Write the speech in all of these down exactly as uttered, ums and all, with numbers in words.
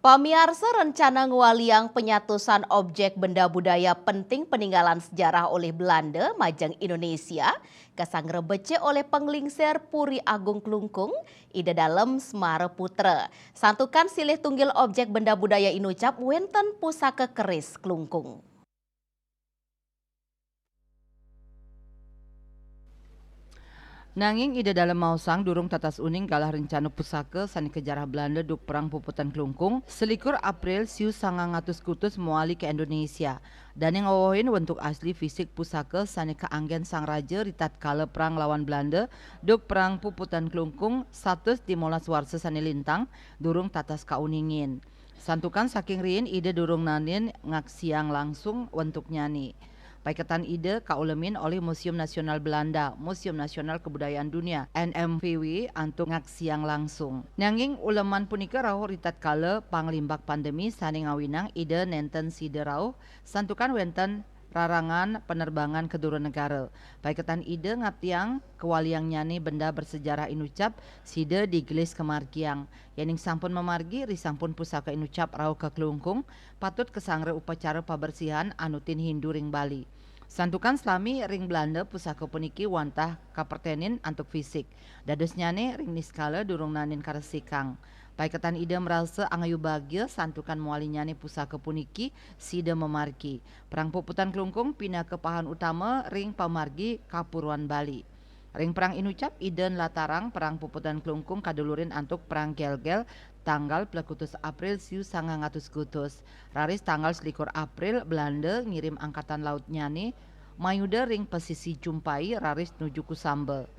Pamiarsa, rencana ngwaliang penyatusan objek benda budaya penting peninggalan sejarah olih Belanda majeng Indonesia kasangrebece olih Penglingsir Puri Agung Klungkung, Ida Dalem Semara Putra. Santukan silih tunggil objek benda budaya inucap wenten pusaka keris Klungkung. Nanging Ida Dalem maosang durung tatas uning galah rencana pusaka sane kajarah Belanda duk Perang Puputan Klungkung, selikur April siu sangang atus kutus mawali ka Indonesia. Dane ngawehin wentuk asli fisik pusaka sane kaanggen Sang Raja ritatkala perang lawan Belanda duk Perang Puputan Klungkung satus limolas warsa sane lintang durung tatas kauningin. Santukan saking riin Ida durung nanin ngaksiang langsung wentuknyane. Paiketan Ida kaulemin olih Museum Nasional Belanda, Museum Nasional Kebudayaan Dunia, N M V W, antuk ngaksiang langsung. Nanging uleman punika rauh ritatkala panglimbak pandemi sane ngawinang Ida nenten sida rauh, santukan wenten rarangan penerbangan ka dura negara. Paiketan Ida ngaptiang kawaliangnyane benda bersejarah inucap sida digelis kamargiang. Yening sampun mamargi, risampun pusaka inucap rauh ka Klungkung, patut kasanggra upacara pabersihan anutin Hindu ring Bali. Santukan salami ring Belanda pusaka puniki wantah kapertenin antuk fisik. Dadosnyane ring niskala durung nanin karesikang. Paiketan Ida marasa angayu bagia santukan mawalinyane pusaka puniki sida mamargi. Perang Puputan Klungkung pinaka pahan utama ring pamargi kapuruan Bali. Ring perang inucap Ida nlatarang Perang Puputan Klungkung kadulurin antuk Perang Gelgel tanggal plekutus April siu sangang atus kutus. Raris tanggal selikur April Belanda ngirim angkatan lautnyane mayuda ring pesisi Jumpai raris nuju Kusamba.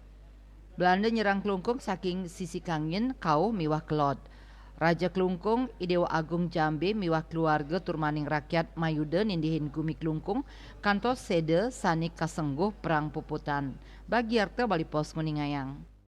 Belanda nyerang Klungkung saking sisi kangin, kauh miwah kelod. Raja Klungkung, I Dewa Agung Jambe miwah keluarga turmaning rakyat mayuda nindihin gumi Klungkung kantos seda sane kasengguh Perang Puputan. Bagiarta Bali Post nguningayang.